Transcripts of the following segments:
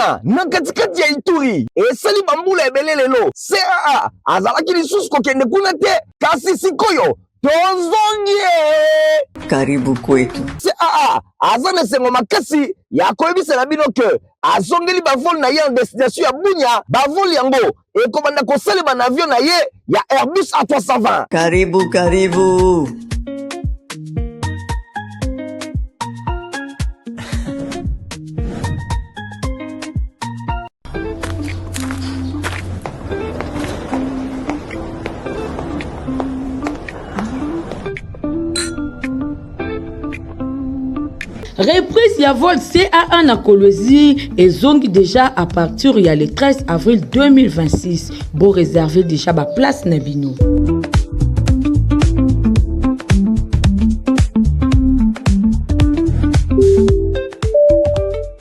Bunia, na katikati ya Ituri, esali bambula ebele lelo. CAA azalaki lisusu kokende kuna te, kasi sikoyo tozongi. Karibu kwetu. CAA aza na esengo makasi ya koyebisa na bino ke azongeli bavol na ye en destination ya Bunia. Bavol yango ekobanda kosalema na avion na ye ya Airbus A320. Karibu, karibu. Reprise ya vol CAA na Kolwezi ezongi déjà à partir ya le 13 avril 2026. Bo réserver déjà ba place na bino.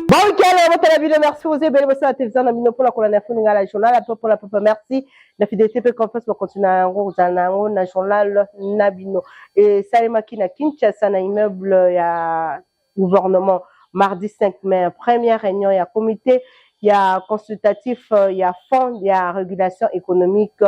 Botala bino, merci aux ebele bosala télévision na bino mpona kolanda fo lingala journal ape mpona papa. Merci na fidélité mpe confiance bakontinue na yango kozala na yango na journal na bino. Esalemaki na Kinshasa, na immeuble ya gouvernement, mardi 5 mai, première réunion ya comité ya consultatif ya Fonds ya régulation économique,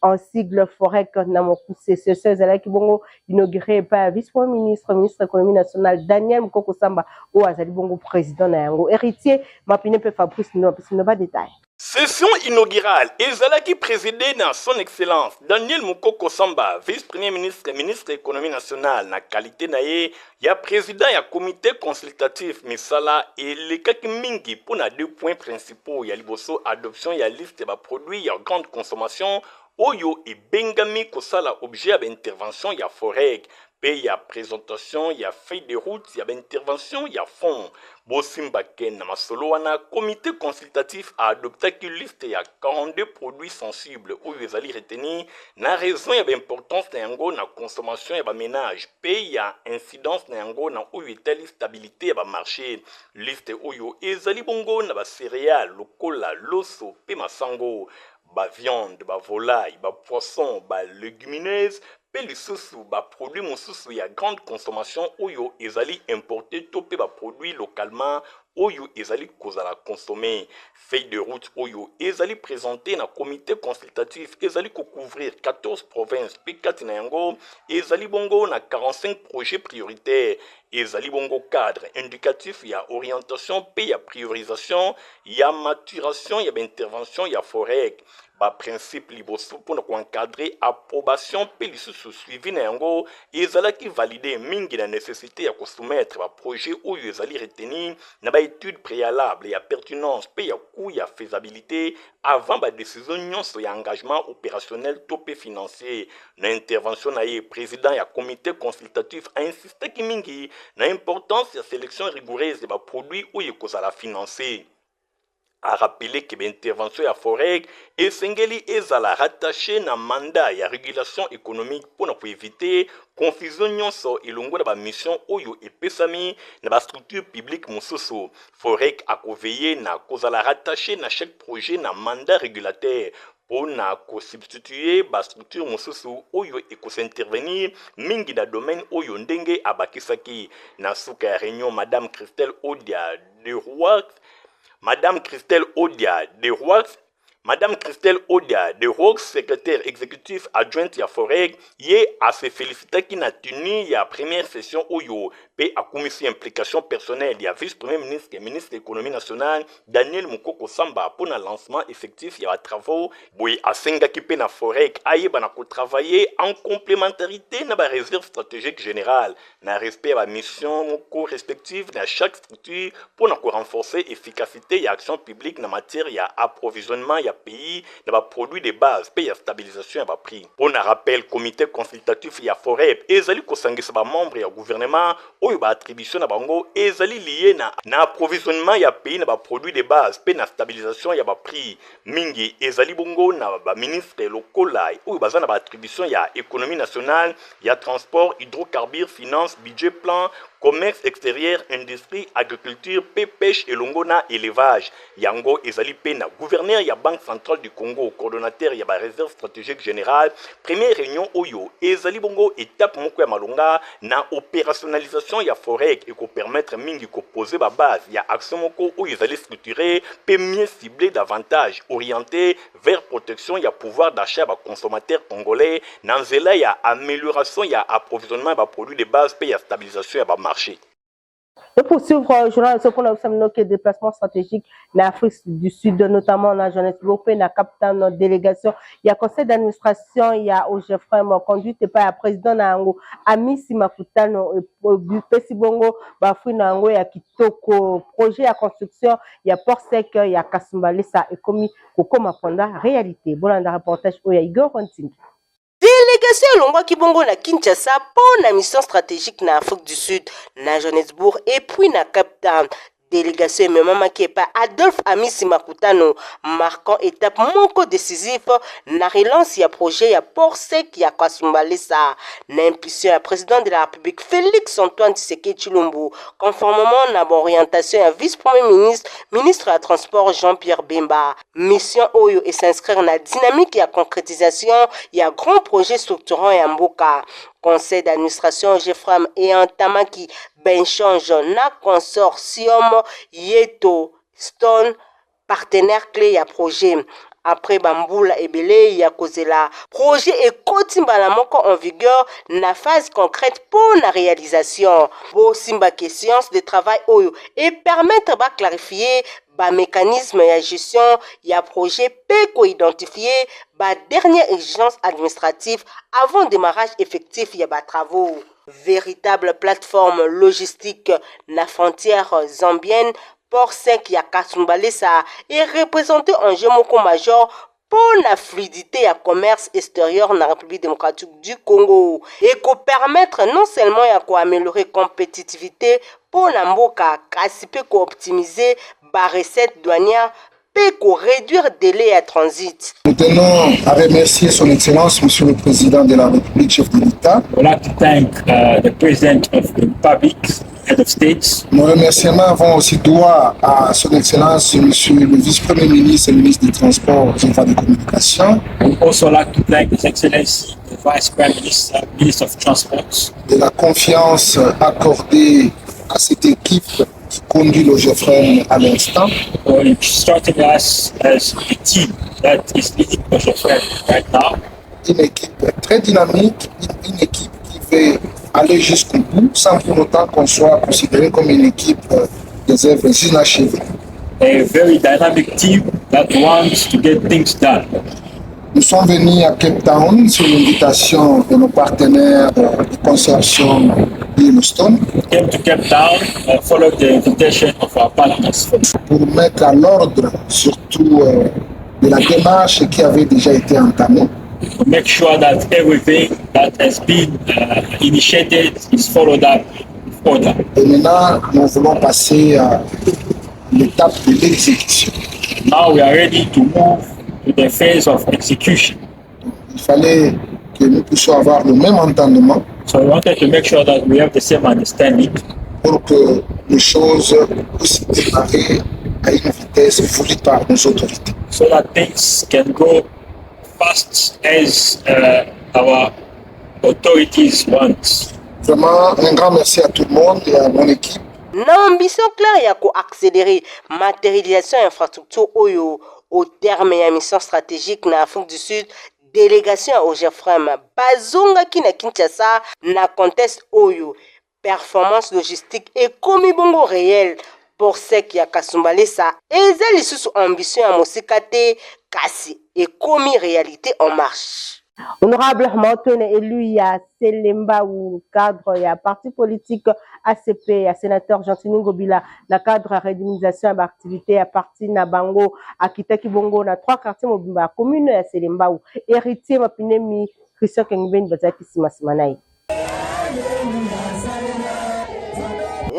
en sigle FOREC na mokuse. Session ezalaki bongo inauguré epai ya vice premier ministre, ministre économie nationale, Daniel Mokoko Samba, oyo azali bongo président na yango. Héritier Mapine mpe Fabrice Ndo apesi no badetail. Session inaugurale ezalaki présidée na Son Excellence Daniel Mukoko Samba, vice-premier ministre, ministre économie nationale, na qualité na ye ya président ya comité consultatif. Misala elekaki mingi mpona deux points principaux. Ya liboso, adoption ya liste ya baproduit ya grande consommation oyo ebengami kosala objet ya baintervention ya FOREC, mpe ya présentation ya feuille de route ya baintervention ya fonds. Bosimbake na masolo wana, comité consultatif aadoptaki liste ya 42 produits sensibles oyo ezali retenir na raison ya baimportance na yango na consommation ya baménage mpe ya incidence na yango na oyo etali stabilité ya bamarché. Liste oyo ezali bongo na bacéréales lokola loso mpe masango, baviande, bavolaille, bapoisson, balégumineuse mpe lisusu baproduit mosusu ya grande consommation oyo ezali importé to mpe baproduit localement oyo ezali kozala consommé. Feuille de route oyo ezali présenté na comité consultatif ezali kocouvrir 14 provinces, mpe kati na yango ezali bongo na 45 projets prioritaires. Ezali bongo cadre indicatif ya orientation mpe ya priorisation ya maturation ya baintervention ya FOREC. Baprincipe liboso mpona koencadrer approbation mpe lisusu suivi na yango ezalaki validé mingi na nécessité ya kosoumettre baprojet oyo ezali retenir na baétude préalable ya pertinence mpe ya coût ya faisabilité avant badécision nyonso ya engagement opérationnel to mpe financier. Na intervention na ye, président ya comité consultatif ainsistaki mingi na importance ya sélection rigoureuse ya baproduit oyo ekozala financé. A rappelé ke baintervention ya FOREC esengeli ezala rattaché na mandat ya régulation économique mpona koevite confusion nyonso elongo na bamission oyo epesami na bastructure publique mosusu. FOREC akoveiller na kozala rattaché na chaque projet na mandat régulateur mpona kosubstituer bastructure mosusu oyo ekosintervenir mingi na domaine oyo, ndenge abakisaki. Na suka ya réunion, Madame Christelle Odia de Rox, secrétaire exécutif adjointe ya FOREC, ye ase félicitaki na tenue ya première session oyo mpe akumisi implication personnelle ya vice-premier ministre, ministre économie nationale, Daniel Mukoko Samba, mpona lancement effectif ya batravaux. Boye asengaki mpe na FOREC ayeba na kotravailler en complémentarité na baréserve stratégique générale, na respect ya bamission moko respective na chaque structure, mpona korenforcer efficacité ya action publique na matière ya approvisionnement ya pays na baproduit de base mpe ya stabilisation ya baprix. Mpo na rappel, comité consultatif ya FOREP ezali kosangisa bamembre ya gouvernement oyo baattribution na bango ezali lié na approvisionnement ya pays na baproduit de base mpe na stabilisation ya baprix. Mingi ezali bongo na baministre lokola oyo baza na baattribution ya économie nationale, ya transport, hydrocarbure, finance, budget, plan. Commerce exterieur, industrie, agriculture mpe peche elongo na elevage. Yango ezali mpe na gouverneur ya Banque centrale du Congo, coordonnateur ya ba reserves strategiques generales. Première reunion oyo ezali bongo etape moko ya malonga na operationalisation ya FOREC eko permettre mingi ko poser ba bases ya action moko oyo ezali structuree mpe mieux ciblee davantage orientee vers protection ya pouvoir d'achat ya ba consommateurs congolais na nzela ya amelioration ya approvisionnement ya ba produits de base mpe ya stabilisation ya ba marches. Et pour suivre journal biso mpona koyebisa bino ke déplacement stratégique na Afrique du Sud, notamment na Johannesburg mpe na Cape Town, délégation ya conseil d'administration ya OGEFREM conduite epai ya président na yango Amisi Makutano epesi bongo ba fruits na yango ya kitoko. Projet ya construction ya port sec ya Kasumbalesa ekomi kokoma mpenza réalité. Bolanda reportage oyo ya Igor Ntingi. Delegation elongwaki bongo na Kinshasa mpo na mission strategique na Afrique du Sud, na Johannesburg et puis na Cape Town. Delegation ememamaki epai Adolphe Amisi Makutano, marquant etape moko decisive na relance ya projet ya port sec ya Kasumbalesa na impulsion ya president de la Republique Felix Antoine Tshisekedi Tshilombo, conformement na ba orientation ya vice-premier ministre, ministre ya transport Jean-Pierre Bemba. Mission oyo e s'inscrire na dynamique ya concretisation ya grand projet structurant ya mboka. Conseil d'administration Gefram e entamaki ba echanges na consortium Yeto Stone, partenaire cle ya projet. Après ba mbula ebele ya kozela, projet ekoti mbala moko en vigueur na phase concrète mpo na realisation. Bosimba que seance de travail oyo e permettre ba clarifier ba mecanismes ya gestion ya projet mpe ko identifier ba dernières exigences administratives avant demarrage effectif ya ba travaux. Veritable plateforme logistique na frontière zambienne, port sec ya Kasumbalesa e representer enjeu moko major mpo na fluidite ya commerce exterieur na Republique democratique du Congo. Eko permettre non seulement ya ko ameliorer competitivite mpo na mboka kasi mpe ko optimiser ba recettes douanières mpe ko reduire delai ya transit. Nous tenons à remercier son Excellence Monsieur le Président de la République, chef de l'État. We like to thank the President of the Republic, Head of States. Nos remerciements vont aussi droit à son Excellence Monsieur le Vice-Premier ministre et ministre des Transports et des Communications. We also like to thank His Excellency the Vice Prime Minister, Minister of Transport. De la confiance accordée à cette équipe qui conduit l'OGEFREM à l'instant. For instructing us as a team that is leading OGEFREM right now. Une équipe très dynamique, une équipe qui veut aller jusqu'au bout sans pour autant qu'on soit considéré comme une équipe des œuvres inachevées. A very dynamic team that wants to get things done. Nous sommes venus à Cape Town sur l'invitation de nos partenaires du consortium Yellowstone. We came to Cape Town, follow the invitation of our partners. Pour mettre à l'ordre surtout de la démarche qui avait déjà été entamée. To make sure that everything that has been initiated is followed up with order. Et maintenant, nous voulons passer à l'étape de l'exécution. Now we are ready to move to the phase of execution. Il fallait que nous puissions avoir le même entendement. So we wanted to make sure that we have the same understanding. Pour que les choses puissent démarrer à une vitesse voulue par nos autorités. So that things can go fast as our authorities want. Vraiment, un grand merci à tout le monde et à mon équipe. Na ambition claire ya ko accelerer materialisation ya infrastructure oyo au terme ya mission strategique na Afrique du Sud, delegation ya Ogefrem bazongaki na Kinshasa na contexte oyo performance logistique ekomi bongo reelle. Port sec ya Kasumbalesa eza lisusu ambition ya mosika te kasi ekomi realite en marche. Honorable Maotwene, élu ya Selembao, cadre ya parti politique ACP ya sénateur Gentiny Ngobila na cadre ya redynamisation ya ba activité ya parti na bango akitaki bongo na 3 quartiers mobimba ya commune ya Selembao. Héritier Mapinemi, Christian Kengbeni bazalaki sima sima na ye.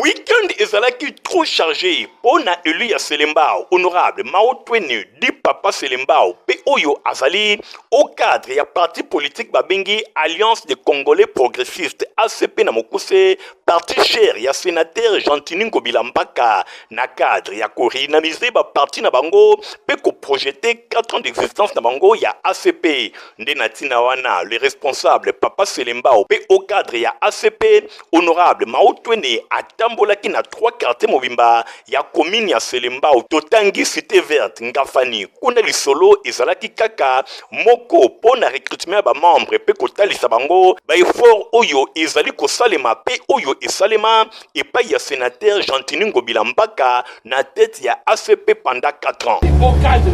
Oui. Week-end ezalaki trop chargé mpo na elu ya Selembao, honorable Mao Twene dit Papa Selembao mpe oyo azali au cadre ya parti politique babengi Alliance des Congolais Progressistes ACP na mokuse, parti cher ya senateur Gentiny Ngobila Mbaka na cadre ya ko redynamiser ba parti na bango mpe ko projeter 4 ans d'existence na bango ya ACP. Nde na ntina wana le responsable Papa Selembao mpe au cadre ya ACP Honorable Mao Twene atambolaki na trois quartiers mobimba ya commune ya Selembao, totangi Cite Verte, Ngafani. Kuna lisolo ezalaki kaka moko mpo na recrutement ya ba membres mpe kotalisa bango ba efforts oyo ezali kosalema mpe oyo esalema epai ya senateur Gentiny Ngobila Mbaka na tete ya ACP pendant 4 ans. Au cadre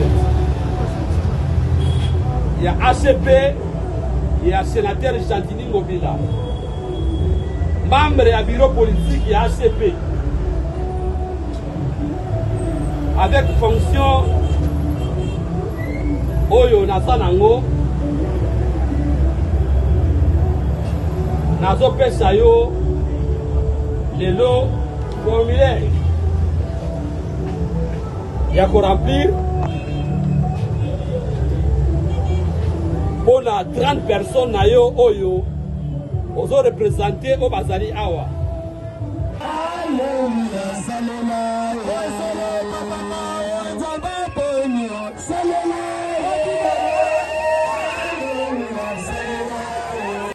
ya ACP ya senateur Gentiny Ngobila, membre ya bureau politique ya ACP avec fonction oyo naza nango, nazopesa yo lelo formulaire ya koremplir mpo na 30 personnes na yo oyo ozo represente oyo bazali awa.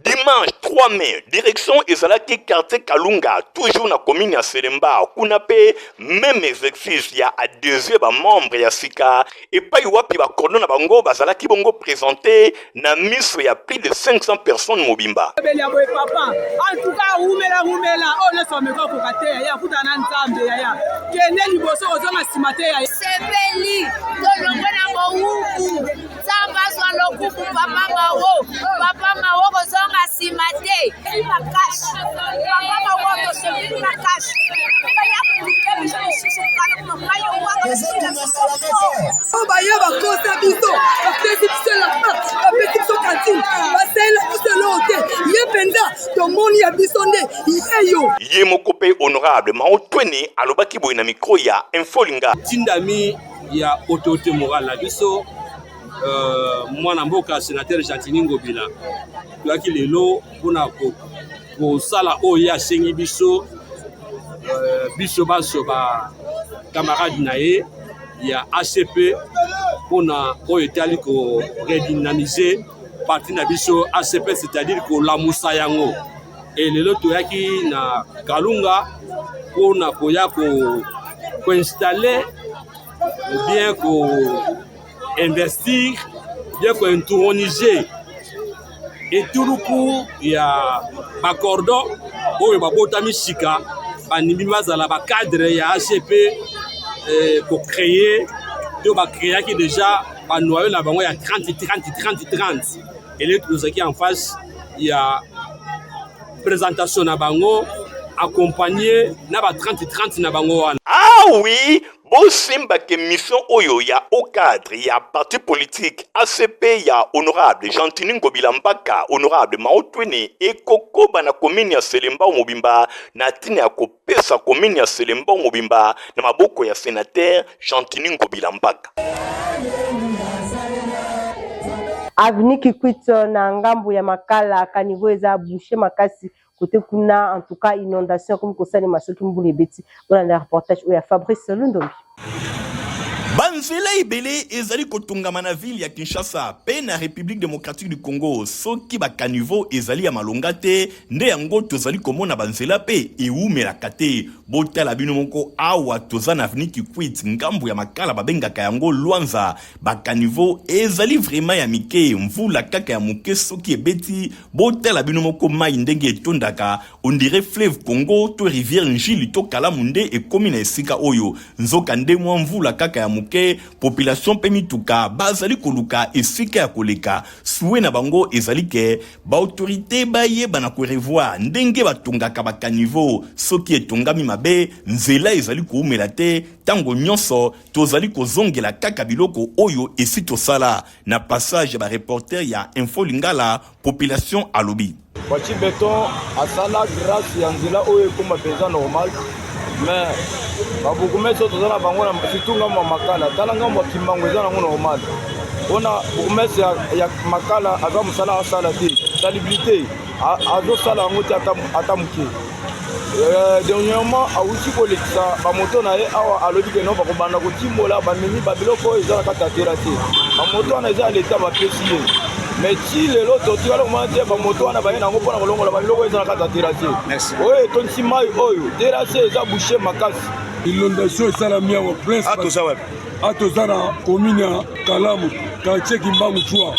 Dimanche 3 mai, direction ezalaki quartier Kalunga, toujours na commune ya Selembao. Kuna pe meme exercice ya adhesion ba membre ya sika epai wapi ba cordon na bango bazalaki bongo presente na miso ya plus de 500 personnes mobimba. Belia boye papa. En tout cas, rumela rumela. Oyo nyonso ameka okoka te yaya, akutana na Nzambe yaya. Kende liboso kozonga nsima te yaya. Sepeli tolongwe na bowumbu. Nzambe azwa lokumu papa Mao. Papa Mao kozonga nsima te. Makasi. Papa Mao tosepeli makasi. Baya koluka biso lisusu kala mobali owaka oyo baye bakosa biso bapesi biso elamba bapesi biso kantine basalela biso eloko te ye mpenza tomoni ya biso nde yeyo ye moko mpe honorable Mao Twene alobaki boye na micro ya Info Lingala. Tindami ya autorité morale na biso mwana mboka senateur Gentiny Ngobila toyaki lelo mpona kosala oyo ye asengi biso biso banso ba camarade na ye ya ACP mpona oyo etali ko redynamiser parti na biso ACP, c'est-à-dire kolamusa yango. E lelo toyaki na Kalunga mpona koya koinstaller ou bien ko investir bien ko introniser etuluku ya bacordon oyo babotami sika bandimi bazala bacadre ya ACP kocreye to bacreaki deja banoyo na bango ya 30 30 30 30. Ele tozalaki en face ya présentation na bango accompagné na ba 30 30 na bango wana. Ah oui, bosimba ke mission oyo ya haut cadre ya parti politique ACP ya honorable Gentiny Ngobila Mbaka, honorable Mao Twene ekokoba na commune ya Selembao mobimba na tina ya kopesa commune ya Selembao mobimba na maboko ya senateur Gentiny Ngobila Mbaka. Avenue Kikwit na ngambo ya Makala, caniveau eza bouché makasi kote kuna, en tout cas inondation ekomi kosalema soki mbula ebeti. Bolanda reportage oyo ya Fabrice Lundombi. Banzela ebele ezali kotongama na ville ya Kinshasa pe na Republique democratique du Congo. Soki ba caniveaux ezali ya malonga te, nde yango tozali komona banzela pe ewumelaka te. Botala bino moko awa toza na avenue Kikwit, ngambo ya Makala babengaka yango Luanza. Ba caniveaux ezali vraiment ya mike, mvula kaka ya moke soki ebeti, botala bino moko mayi ndenge etondaka, on dirait fleuve Congo to rivière Ndjili to Kalamu nde ekomi na esika oyo. Nzoka nde mwa mvula kaka ya moke, population pe mituka bazali koluka esika ya koleka. Souhait na bango ezali ke ba autorites bayeba na ko revoir ndenge batongaka ba caniveaux. Soki etongami mabe, nzela ezali koumela te, tango nyonso tozali kozongela kaka biloko oyo esi tosala. Na passage ya ba reporters ya Info Lingala, population alobi. Fatshi Beton asala grâce ya nzela oyo ekoma mpenza normal. Mais babourgmestre oyo toza na bango surtout ngambo ya Makala, tala ngambo ya Kimbangu eza nango normal. Mpona bourgmestre ya, ya Makala aza mosala asala te, salubrité azosala yango te ata moke. Euh, dernièrement awuti kolekisa bamoto na ye awa, alobi ke no bakobanda kotimbola, bamemi babiloko oyo eza na kati ya terrasse. Bamoto wana eza ya leta, bapesi ye, mais ti lelo totikali komona te bamoto wana baye nango mpona kolongola babiloko oyo eza na kati ya terrasse oyo etondisi mai oyo. Terrasse eza bouche makasi. Inondation esalami awa prince. A toza na commune ya Kalamu, quartier Kimbangu 3.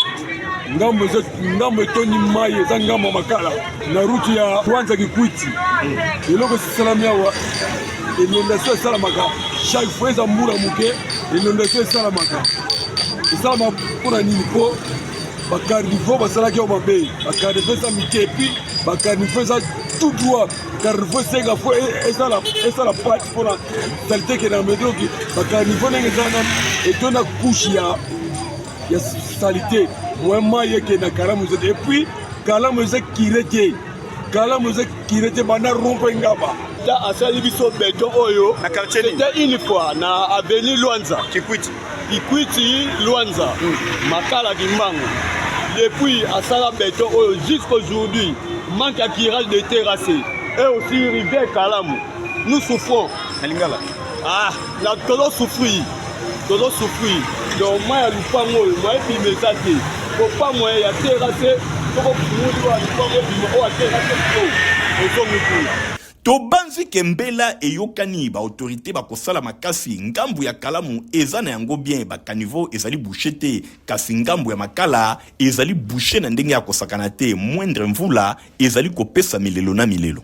Ngambo eza ngambo etondi mai, eza ngambo ya Makala na route ya Wanza Kikwiti. Eloko esalami awa, inondation esalamaka chaque fois, eza mbula moke, inondation esalamaka. Esalama mpona nini? Mpo bacaniveau basalaki yango mabe. Bacaniveau eza mike, et puis bacaniveau eza tout droit. Caniveau esenga fo esala esala pati mpona salite ekende na medoki. Bacaniveau ndenge eza na etonda couche ya salite, moyen mai ekende na Kalamu eza te. Et puis Kalamu eza curé te, Kalamu eza curé te, banda rond-point Ngaba. Ta asali biso beton oyo na quartier, c'était une fois na avenue Lwanza Kikwiti, Kikwiti Lwanza, Makala Kimbangu. Depuis asala beton oyo jusqu'aujourd'hui, manque ya curage de terrasse et aussi rivière Kalamu, nous souffrons. Na lingala. Ah, na tozo souffrir, tozo souffrir. Donc mai ya lupango oyo moyen ebima eza te, kopa moyen ya terrasse, soko fungoli oyo ya lupango ebima, oyo ya terrasse ozongi kuna. Tobanzi ke mbela eyokani, baautorité bakosala makasi. Ngambu ya Kalamu eza na yango bien, bacaniveau ezali bouché te, kasi ngambu ya Makala ezali bouché na ndenge ya kosakana te. Moindre mvula ezali kopesa milelo na milelo.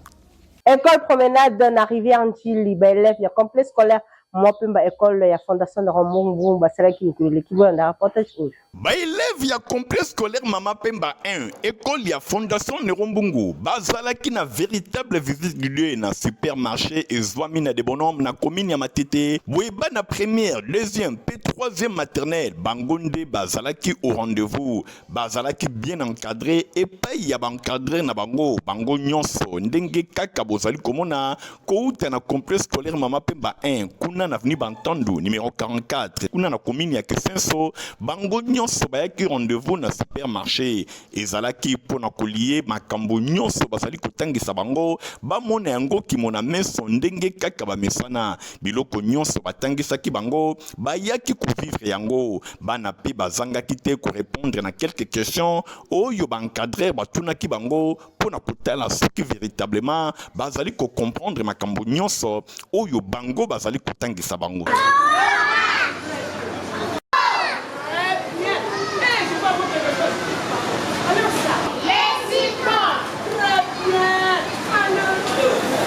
École Promenade na rivière Ndjili, baélève ya complexe scolaire Mama Pemba, école ya Fondation de Rambongo, basalaki mikolo eleki. Bolanda reportage oyo. Baélève ya complexe scolaire Mama Pemba 1, école ya Fondation Nerombungu, bazalaki na véritable visite guidée na supermarché ezwami na Debonhomme na commune ya Matete. Boye bana première, deuxième mpe troisième maternelle, bango nde bazalaki au rendez-vous. Bazalaki bien encadré epai ya baencadreur na bango. Bango nyonso ndenge kaka bozali komona, kouta na complexe scolaire Mama Pemba 1 kuna na avenue Bantandu numéro 44, kuna na commune ya Kisenso, bango nyonso bayaki rendez-vous na supermarché. Ezalaki mpona kolie makambo nyonso bazali kotangisa bango, bamona yango kimo na meso ndenge kaka bamesana. Biloko nyonso batangisaki bango, bayaki kovivre yango. Bana mpe bazangaki te korépondre na quelques questions oyo baencadreur batunaki bango, mpo na kotala soki véritablement bazali kocomprendre makambo nyonso oyo bango bazali kotangisa bango.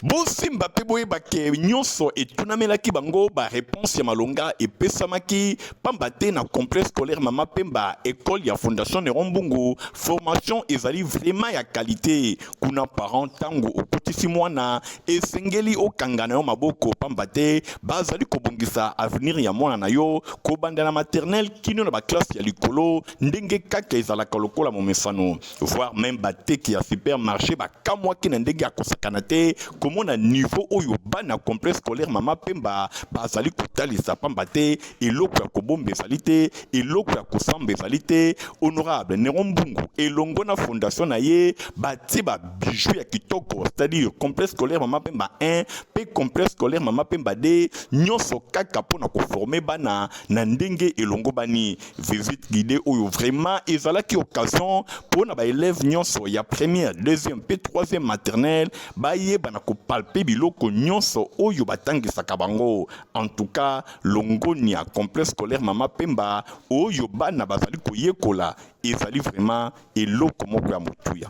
Bosimba mpe boyeba ke nyonso etunamelaki bango, baréponse ya malonga epesamaki, pamba te na complexe scolaire Mama Pemba, école ya Fondation Nerombungu, formation ezali vraiment ya qualité. Kuna parent, ntango okotisi mwana, esengeli okanga na yo maboko, pamba te bazali kobongisa avenir ya mwana na yo kobanda na maternelle kino na baklasse ya likolo, ndenge kaka ezalaka lokola momesano. Voire même bateki ya supermarché bakamwaki na ndenge ya kosakana te komona niveau oyo bana complexe scolaire Mama Pemba bazali kotalisa, pamba te eloko ya kobomba ezali te, eloko ya kosamba ezali te. Honorable Nero Mbungu elongo na fondation na ye batie babijou ya kitoko, c'est-à-dire complexe scolaire Mama Pemba 1 mpe complexe scolaire Mama Pemba 2, nyonso kaka mpona koformer bana na ndenge elongo bani. Visite guidée oyo vraiment ezalaki occasion mpona baélève nyonso ya première, deuxième mpe troisième maternelle bayeba na kopalper biloko nyonso oyo batangisaka bango. En tout cas, longonia complexe scolaire Mama Pemba, oyo bana bazali koyekola ezali vraiment eloko moko ya motuya.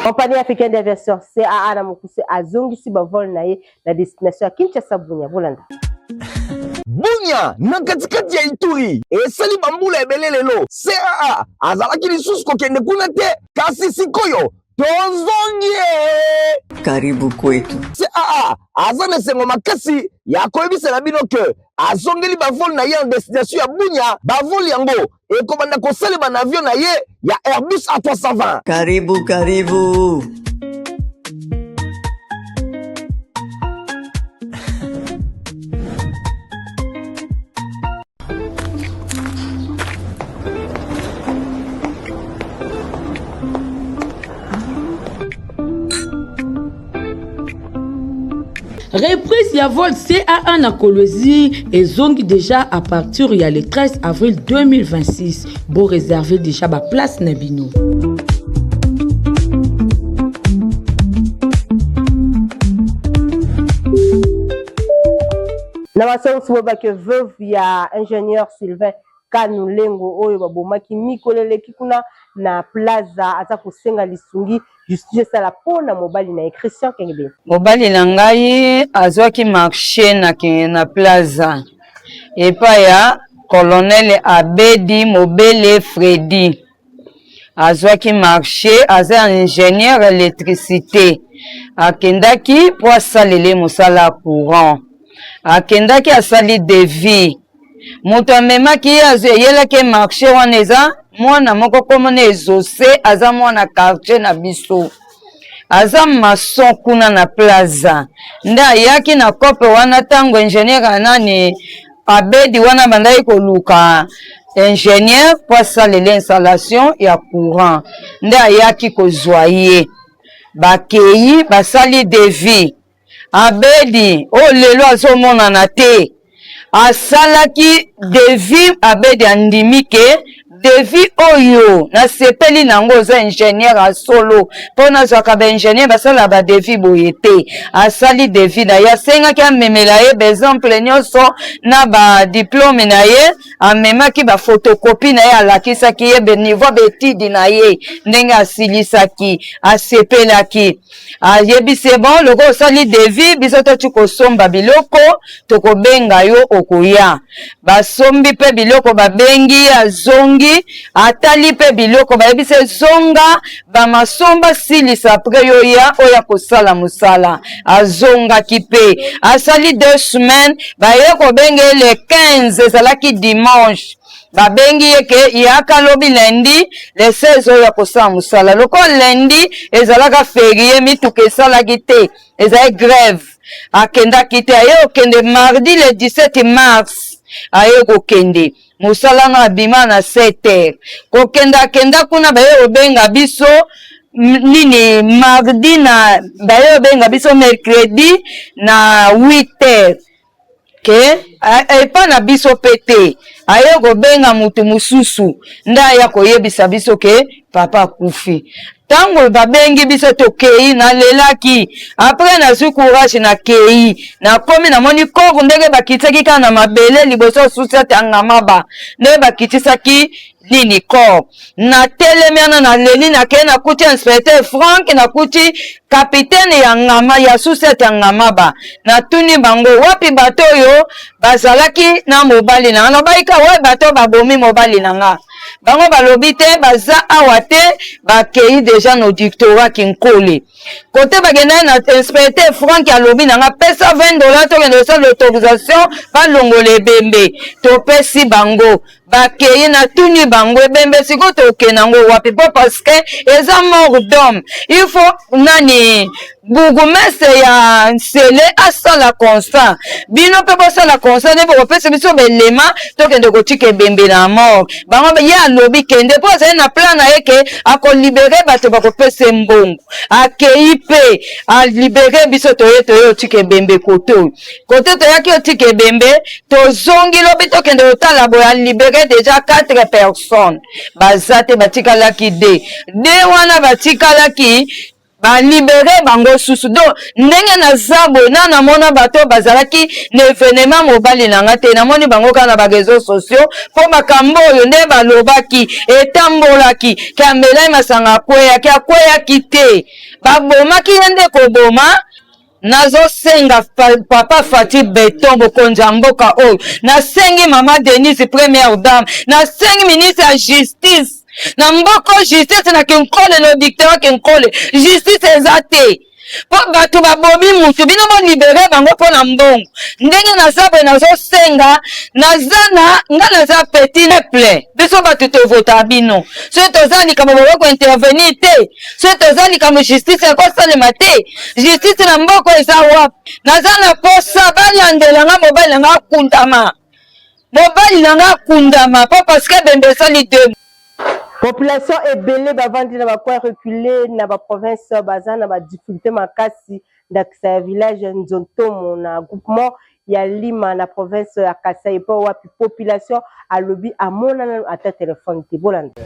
Compagnie africaine d'aviation, CAA na mokuse, azongisi bavol na ye na destination ya Kinshasa Bunia. Bolanda. Bunia na katikati ya Ituri esali bambula ebele lelo CAA azalaki lisusu kokende kuna te, kasi sikoyo tozongi. Karibu kwetu. CAA aza na esengo makasi ya koyebisa na bino ke azongeli bavol na ye en destination ya Bunia. Bavol yango ekobanda kosalema na avion na ye ya Airbus A320. Karibu, karibu. Reprise ya vol CAA na Kolwezi ezongi déjà à partir ya le 13 avril 2026. Bo réserver déjà ba place na bino. Na masolo bobake veuve ya ingénieur Sylvain Kanulengo oyo babomaki mikolo eleki kuna na Plaza aza kosenga lisungi justice esala mpo na mobali na ye Christian Kengebe. Mobali na ngai azwaki marche na, na Plaza epai ya Colonel Abedi Mobele Fredi. Azwaki marche, aza ingénieur électricité. Akendaki mpo asalele mosala ya courant. Akendaki asali devis. Moto amemaki ye azwi eyelaki ye marché wana eza mwana moko komona ezose aza mwana quartier na biso aza maçon kuna na plaza nde ayaki na cope wana ntango ingénieur nani abedi wana abandaki koluka ingénieur mpo asalela installation ya courant nde ayaki kozwa ye bakei basali devis Abedi oyo lelo azomonana te asalaki devis. Abedi andimi ke devis oyo nasepeli na yango, oza ingénieur ya solo, mpo nazwaka baingénieur basala badevis boye te. Asali devis na ye, asengaki amemela ye baexemple nyonso na badiplome na ye, amemaki bafotocopie na ye, alakisaki ye beniveau baetide na ye ndenge asilisaki, asepelaki. Ayebisi ye bon, lokola osali devis, biso toti kosomba biloko, tokobenga yo okoya. Basombi mpe biloko, babengi ye, azongi, atali mpe biloko, bayebisi ye zonga bamasomba silisa apres yo ya oya kosala mosala. Azongaki mpe asali 2 semaines, baye kobenga ye le 15, ezalaki dimanche. Babengi ye ke yaka lobi lundi le 16 oyo ya kosala mosala. Lokola lundi ezalaka ferie, mituka esalaki te, ezali grève, akendaki te. Aye kokende mardi le 17 mars, aye kokende mosala na abima na 7 heures. Kokende akenda kuna, baye kobenga biso nini mardi na baye kobenga biso mercredi na 8 heures ke epa na biso pe te. Aye kobenga moto mosusu nde aya koyebisa biso ke papa akufi. Ntango babengi biso tokei, nalelaki. Apres nazwi courage, nakei, nakomi, namoni koko ndenge bakitisaki kaka na mabele liboso susi atangamaba, ndenge bakitisaki nini corps. Natelemi wana naleli, nakei nakuti inspecteur Frank, nakuti capitaine ya ngama ya susete ya ngamaba. Natuni bango wapi bato oyo bazalaki na mobali na nga, nalobaki kaka wapi bato oyo babomi mobali na nga. Bango balobi te baza awa te, bakei deja na auditorat Kinkole. Kote bakendaki na inspecteur Frank alobi na nga pesa 20 dollars tokende kosala autorisation balongola ebembe. Topesi bango bakei, natuni bango ebembe sikoyo tokende yango wapi, po parce que eza mort d'homme, il faut nani bourgmestre ya Nsele asala constat, bino mpe bosala constat nde bokopesa biso belema tokende kotika ebembe na mort. Bango ye alobi kende, mpo azali na plan na ye ke akolibere bato bakopesa mbongo. Akei mpe alibere biso, toye toye otika ebembe kote kote toyaki otika ebembe. Tozongi lobi tokende kotala boye, alibere deja 4 personnes baza te, batikalaki de de wana batikalaki balibere bango susu. Donc ndenge naza boye, na namona bato bazalaki na evenema mobali na nga te, namoni bango kaka na bareseau sociaux, mpo makambo oyo nde balobaki etambolaki ke amelai masanga akweyaki, akweyaki te, babomaki ye nde koboma. Nazosenga papa Fatshi Beton, bokonzi ya mboka oyo, nasengi mama Denise première dame, nasengi ministre ya justice na mboko, justice na Kinkole, na dictateur Kinkole, justice eza te mpo bato babomi mutu, bino bolibere bango mpo na mbongo. Ndenge naza boye, nazosenga, naza na nga naza petit peuple, biso bato tovota bino, soki toza likambo bokoki kointervenir te, soki toza likambo justice ekosalema te. Justice na mboka eza wapi? Naza na posa balandela nga mobali na nga akundama, mobali na nga akundama po parce que ebembe esali deux. Population ebele bavandi na ba coin reculé na ba province baza na ba difficulté makasi. ndakisa ya village Nzontomo na groupement ya Lima na province ya Kasai epai wapi population alobi amona nanu ata telefone te. Bolanda.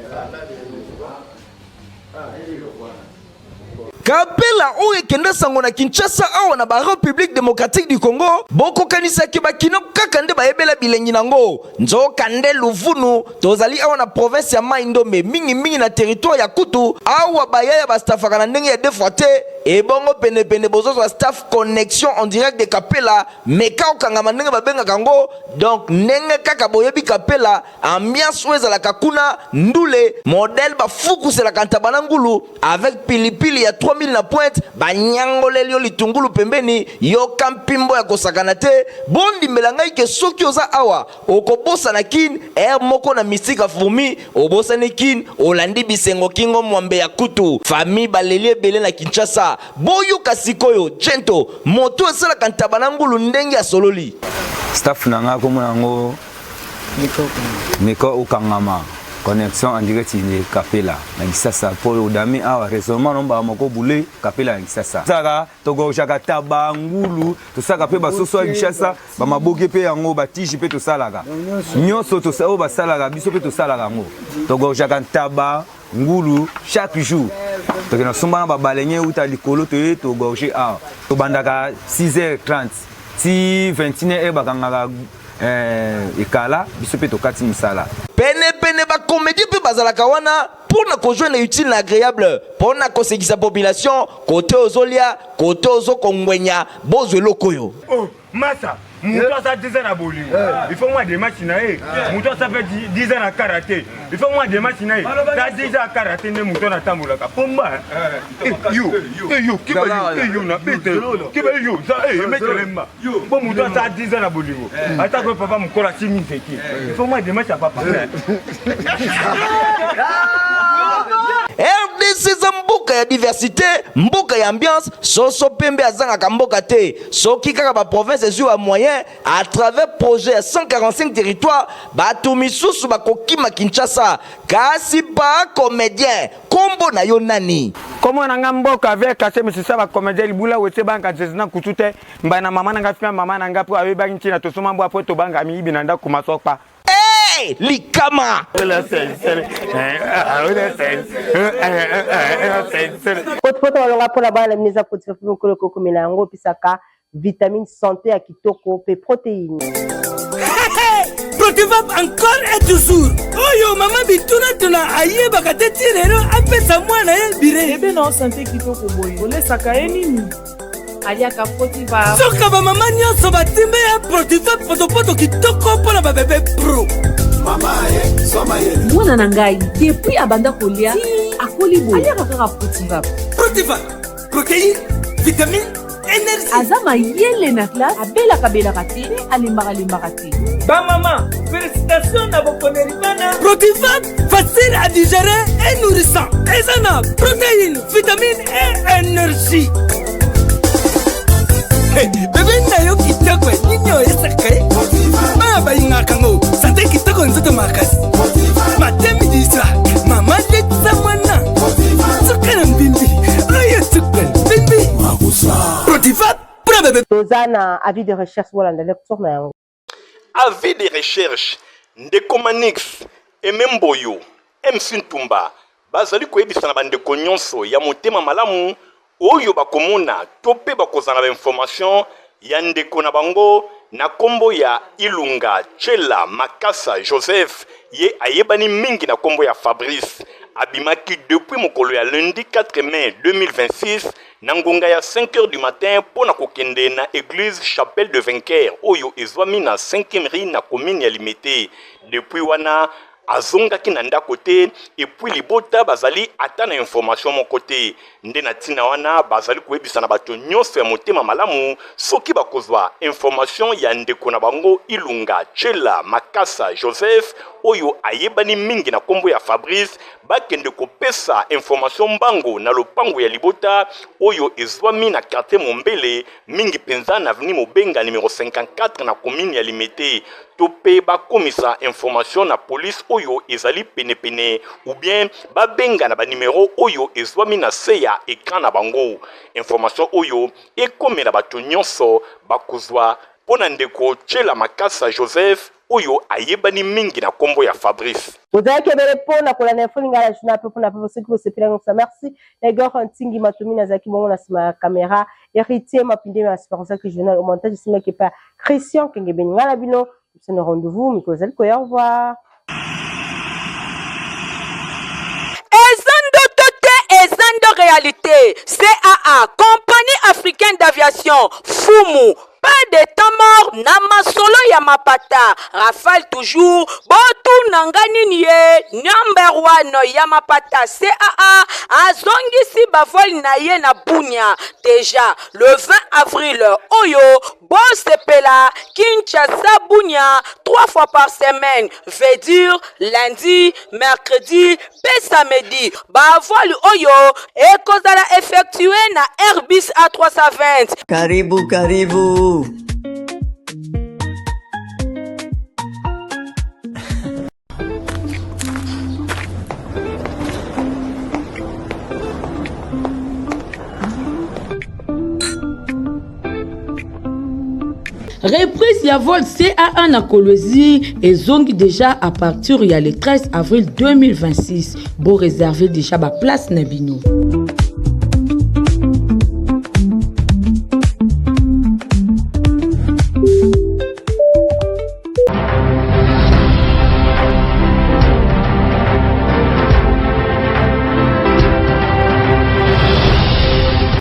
Kapela oyo ekenda sango na Kinshasa awa na ba Republique democratique du Congo, bokokanisa ke ba kino kaka nde bayebela bilengi nango. Nzoka nde luvunu, tozali awa na province ya Mai Ndombe, mingi mingi na territoire ya Kutu, awa ba yaya ba staffaka na ndenge ya deux fois te, ebongo pene pene bozozwa staff connexion en direct de Kapela, meka okangama ndenge babengaka yango, donc ndenge kaka boyebi Kapela, Ambiance oyo ezalaka kuna ndule modèle bafukuselaka ntaba na ngulu avec pilipili ya 3000 na pointe banyangoleli yo litungulu pembeni yoka mpimbo ya kosakana te bondimela ngai ke soki oza awa okobosana kin air moko na mystique ya fourmi obosani kin olandi bisengo kingo mwambe ya kutu famille baleli ebele na Kinshasa boyoka sikoyo gento moto esalaka ntaba na ngulu ndenge asololi staff na ngai komona yango meka okangama connexion en direct de kapela na kisasa mpo odami awa raisonnement no mbala moko bule kapela na kisasa tosalaka togorgeaka taba ngulu tosalaka mpe basoso ya kinshasa bamaboke mpe yango batige mpe tosalaka nyonso oyo basalaka biso mpe tosalaka yango togorgeaka ntaba ngulu chaque jour tokende kosomba na babalenge euta likolo toye togorge awa tobandaka 6h30 ti 21h bakangaka eh, ekala biso mpe tokati mosala penepene bakomedie mpe bazalaka wana mpo na kojoindre utile na agreable mpo na kosekisa population kote ozolia kote ozokongwenya bozwa eloko oyo oh. Masa, moto aza 10 ans na bolingo, il faut mwa démarche na ye. Moto aza pe 10 ans na karate, il faut mwa démarche na ye. Ta 10 ans karate nde moto wana atambolaka. Pomba. Eh, yo, eh, yo, kiba yo, eh, yo na bete. Kiba yo, za eh maître lemba. Bo moto aza 10 ans na bolingo. Ata ko papa mokolo asimi nzete. Il faut mwa démarche ya papa. RDC eza mboka ya diversité, mboka ya ambiance, soso pembe azangaka mboka te. Soki kaka ba province ezwi ba moyen à travers projet ya 145 territoires, bato misusu bakokima Kinshasa. Kasi ba comedien, kombo na yo nani? Kombo na nga mboka ve kase misisa ba comedien libula wese banka nzezi na kutu te mba na mama na nga fia mama na nga po ayebaki ntina tosoma mbwa po tobanga miyibi na ndako masokpa. Hey, likama potopoto balonga mpo na bana na bino eza potifa mpe mokolo kokomela yango opesaka vitamine sante ya kitoko mpe protéine Protivap encore et toujours oyo mama bitunatuna ayebaka te ti lelo apesa mwana ye bire bebe na sante kitoko boye olesaka ye nini aliaka protiva soka bamama nyonso batimbe ya protiva potopoto kitoko mpo na babebe pro mwana na ngai depuis abanda kolia akoli boye aliaka kaka protiva protiva protéine vitamine énergie aza mayele na classe abelaka belaka te mpe alembaka lembaka te bamama félicitation na boponeli bana protiva Facile à digérer et nourrissant. Eza na protéine, vitamine et énergie. Hey, bebe na yo kitoko nini oyesaka ye bana balingaka ngo sante kitoko nzoto makasi matin midi soir mama letisa mwana suka na mbimbi oyo suka mbimbi protiva mpona bebe toza na avis de recherche bolanda lecture na yango Avis de recherche, Ndeko Manix, Aime Mboyo, MC Ntumba bazali koyebisa na bandeko nyonso ya motema malamu oyo bakomona to mpe bakozala na ba information ya ndeko na bango na kombo ya Ilunga Tshela Makasa Joseph, ye ayebani mingi na kombo ya Fabrice. Abimaki depuis mokolo ya lundi 4 mai 2026 Na ngonga ya 5 heures du matin mpo na kokende na eglise Chapelle de Vainqueur oyo ezwami na 5e rue na commune ya Limete. Depuis wana azongaki na ndako te et puis libota bazali ata na information moko te. Nde na ntina wana bazali koyebisa na bato nyonso ya motema malamu soki bakozwa information ya ndeko na bango Ilunga Tshela Makasa Joseph oyo ayebani mingi na kombo ya Fabrice bakende kopesa information mbango na lopango ya libota oyo ezwami na quartier Mombele, mingi mpenza na avenue Mobenga numero 54 na commune ya Limete, to mpe bakomisa information na police. oyo ezali penepene ou bien babenga na ba numero oyo ezwami na se ya ecran na bango. Information oyo ekomela bato nyonso bakozwa mpo na ndeko Tshela Makasa Joseph oyo ayebani mingi na kombo ya Fabrice. Bozalaki ebele mpo na kolanda info lingala journal mpe mpo na pepo soki bosepeli yango kosa merci na Igor Ntingi Matumina azalaki bongo na nsima ya kamera Héritier Mapindemi asupervisaki journal au montage esimaki epa Christian Kengebeni ngai na bino biso na rendez-vous mikolo ezali koya au revoir. Eza ndoto te eza nde realite caa compagnie africaine d'aviation fumu pas de temps mort na masolo ya mapata rafale toujours botuna nga nini ye number one ya mapata caa azongisi bavole na ye na bunia deja le 20 avril oyo Bosepela Kinshasa Bunia trois fois par semaine veut dire lundi, mercredi pe samedi. Ba vol oyo ekozala effectue na Airbus A320. Karibu, karibu. Reprise ya vol CAA na Kolwezi ezongi déjà à partir ya le 13 avril 2026. Bo réserver déjà ba place na bino.